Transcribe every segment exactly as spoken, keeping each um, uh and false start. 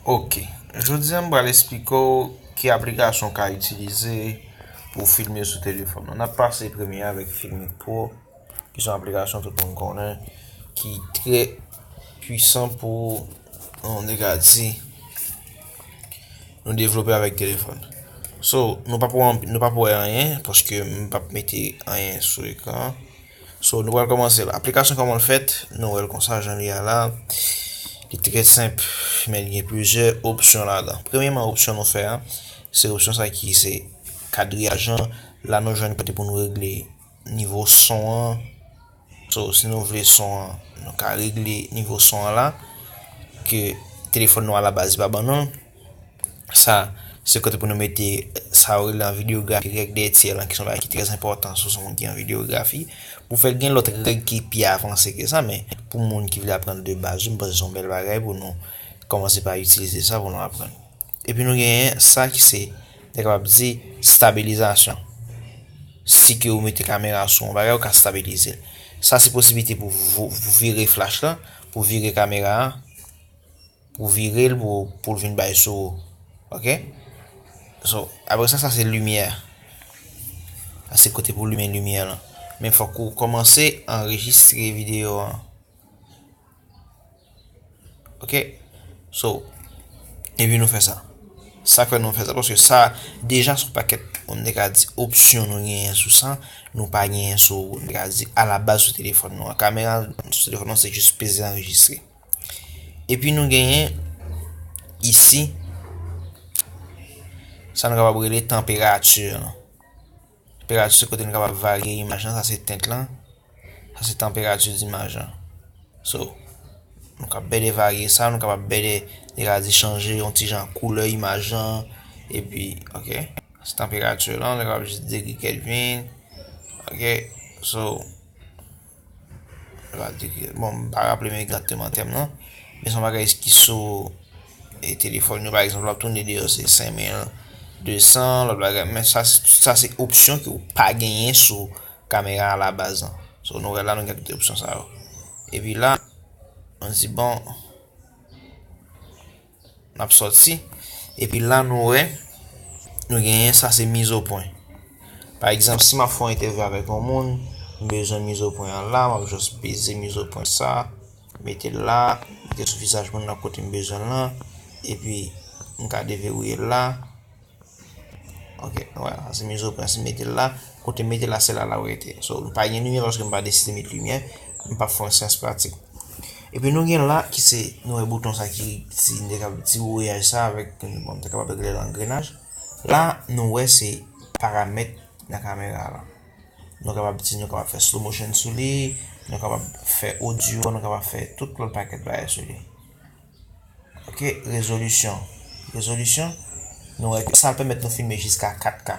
Ok, jodi a m pral esplike w ki aplikasyon w ka itilize pou w filme sou telefòn ou. N ap pase premye avèk Filmic Pro, ki se yon aplikasyon tout moun konnen, ki trè pwisan pou, nou te ka di, nou devlope avèk telefòn. So, nou p ap wè anp-, nou p ap wè anyen, paske m p ap mete anyen sou ekran. So, nou pral kòmanse la. Aplikasyon kòman l fèt, nou wè l konsa, jan li a la. Li trè senp, men li gen plizyè opsyon ladan. Premyèman, opsyon nou fè a, se opsyon sa ki se kadriyaj lan. La nou jwenn kote pou nou regle nivo son an. So, si nou vle son an, nou ka regle nivo son an la, ke telefòn nou alabaz li pa ban nou l. Sa, se kote pou nou mete sa yo rele an videyografi, règ dèyè tyè lan, ki se yon bagay ki trè enpòtan si w se yon moun ki an videyografi. Pou fè l gen lòt règ ki pi avanse ke sa, men pou moun ki vle aprann de baz, m panse se yon bèl bagay pou nou kòmanse pa itilize sa pou nou aprann. Epi nou genyen sa ki se, nou kapab di, stabilizasyon. Si ke ou mete kamera sou yon bagay, ou ka stabilize l. Sa se posiblite pou vo-, pou vire flach lan, pou vire kamera a, pou vire l, pou, pou l vin bay sou ou. Ok? So, apre sa, sa se limyè. Sa se kote pou limen limyè lan. Men fòk ou kòmanse anrejistre videyo an. Ok? So, epi nou fè sa. Sa fè nou fè sa, paske sa, deja se yon pakèt, nou te ka di, opsyon nou genyen sou sa, nou pa genyen sou, nou te ka di, alabaz sou telefòn nou an. Kamera sou telefòn nou, se jis peze anrejistre. Epi nou genyen isi, sa nou kapab rele tanperati lan. Tanperati se kote nou kapab varye imaj lan, sa se tint lan, sa se tanperati imaj lan. So, nou kapab bèlè varye sa, nou kapab bèlè, nou ka di chanje yon ti jan koulè imaj lan, epi, ok, sa se tanperati lan, nou kapab jis degri Kelvin, ok, so, Bon, m pa raple m egzakteman tèm lan. Men se yon bagay ki sou, e, telefòn yo, pa egzanp, l ap tounen deyò se senk mil de san, lòt bagay. Men sa, sa se opsyon ke w pa genyen sou kamera alabaz lan. So, nou wè la, nou gen tout opsyon sa yo. Epi la, nou di, bon, n ap sòti. Epi la, nou wè, nou genyen sa, se mizopwen. Pa egzanp, si m ap fè yon entèvyou avèk yon moun, m bezwen mizopwen an la, m ap jis peze mizopwen sa, mete l la, mete sou vizaj moun nan kote m bezwen l lan, epi m ka deverouye l la. Ok, nou wè, sa se mizopwen, si m mete l la, kote m mete l la, se la l ap rete. So, m pa gen limyè paske m pa deside met limyè, m p ap fè yon syans pratik. Epi nou gen la ki se, nou wè bouton sa ki, ti, ti woyaj sa avèk, bon, m te kapab regle l an angrenaj. La, nou wè se paramèt nan kamera la. Nou kapab di, nou kapab fè slow motion sou li, nou kapab fè odyo, nou kapab fè tout lòt pakèt bagay sou li. Ok, rezolisyon. Rezolisyon, nou wè ke sa pèmèt nou filme jiska kat K.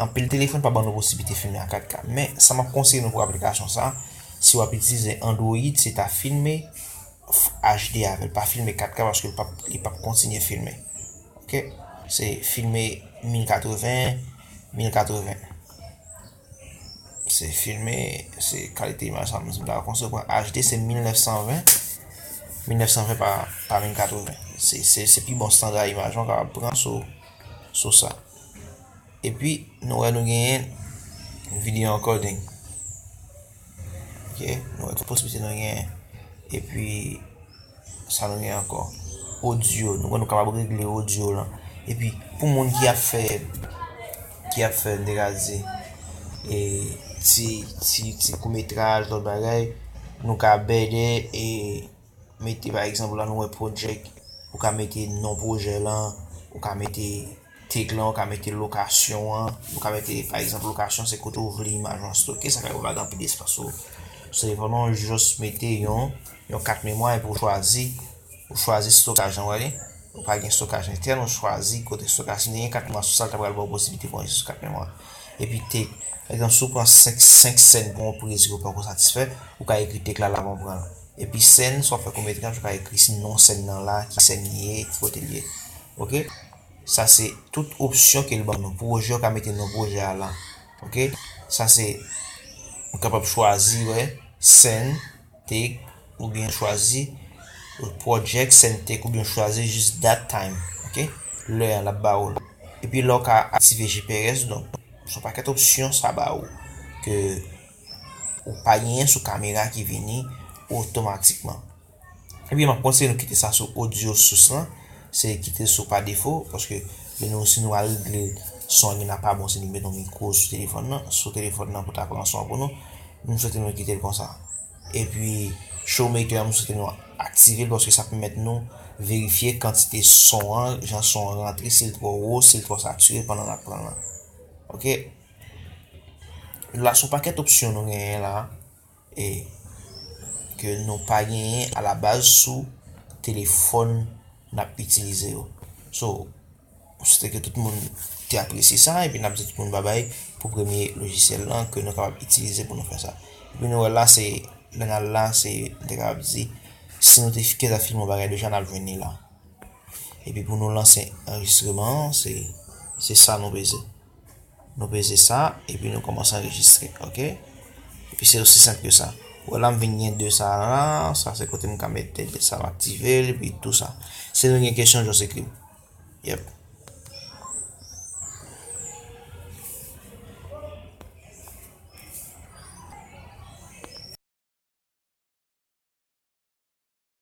Anpil telefòn pa ban nou posiblite filme a kat K. Men, sa m ap konseye nou pou aplikasyon sa, si w ap itilize Android, se ta filme H D avè l, pa filme kat K paske li p ap, li p ap kontinye filme. Ok? Se filme mil katreven, mil katreven. Se filme, se kalite imaj sa, m ta konseye pran H D, se mil nèf san ven, mil nèf san ven pa, pa mil katreven. Se, se, se pi bon estanda imaj ou kapab pran sou, sou sa. Epi, nou wè nou genyen video encoding. Ok, nou wè tout posiblite nou genyen. Epi, sa nou genyen ankò? Odyo. Nou wè nou kapab regle odyo lan. Epi, pou moun ki ap fè, ki ap fè, m te ka di, e, ti, ti, ti kout metraj, lòt bagay, nou ka bèlè, e, mete, pa egzanp, la nou wè project, ou ka mete non pwojè lan, ou ka mete tag lan, ou ka mete lokasyon an, ou ka mete, pa egzanp, lokasyon se kote ou vle imaj lan stoke, sa fè ou pa gen anpil espas sou, sou telefòn ou, jis mete yon, yon kat memwa epi ou chwazi, ou chwazi stokaj lan, w wè li, ou pa gen stokaj entèn, ou chwazi kote stokaj, si gen kat memwa sou sa, l ta pral ba w posiblite pou w anrejistre sou kat memwa. Epi tag, pa egzanp, si w pran senk, senk sèn pou yon priz ke w poko satisfè, ou ka ekri tag la, l ap pran l. Epi sèn, si w ap fè kout metraj, ou ka ekri si non sèn nan la, ki sèn li ye, ki kote li ye. Ok? Sa se tout opsyon ke l ban nou. Pwojè, ou ka mete non pwojè a la. Ok? Sa se, ou kapab chwazi, wè, sèn, tag, oubyen chwazi project, send take, oubyen chwazi jis that time, ok? Lè an l ap ba ou l. Epi la w ka aktive G P R S, donk, se yon pakèt opsyon sa ba ou ke ou pa genyen sou kamera ki vini otomatikman. Epi m ap konseye nou kite sa sou audio source lan, se kite l sou pa defo, paske lè nou, si nou al regle son an, gen nan pa bon, si nou mete yon mikwo sou telefòn nan, sou telefòn nan pou ta pran son an pou nou, m swete nou kite l konsa. Epi, Showmaker, m swete nou aktive l paske sa pèmèt nou verifye kantite son an, jan son an rantre, si l twò wo, si l twò satire pandan n ap pran l. Ok? La, se yon pakèt opsyon nou genyen la, e ke nou pa genyen alabaz sou telefòn n ap itilize yo. So, m swete ke tout moun te apresye sa, epi n ap di tout moun babay pou premye lojisyèl lan ke nou kapab itilize pou nou fè sa. Epi nou wè la, se, lè n al la, se, m te kapab di, si nou te fi-, te ta filme yon bagay deja, n ap jwenn li la. Epi pou nou lanse anrejistreman an, se, se sa nou peze. Nou peze sa, epi nou kòmanse anrejistre, ok? Epi se osi senp ke sa. Wè la, m vin gen de sa la, sa se kote m ka mete de sa, m aktive l, epi tou sa. Si nou gen kesyon, just ekri m. Yep.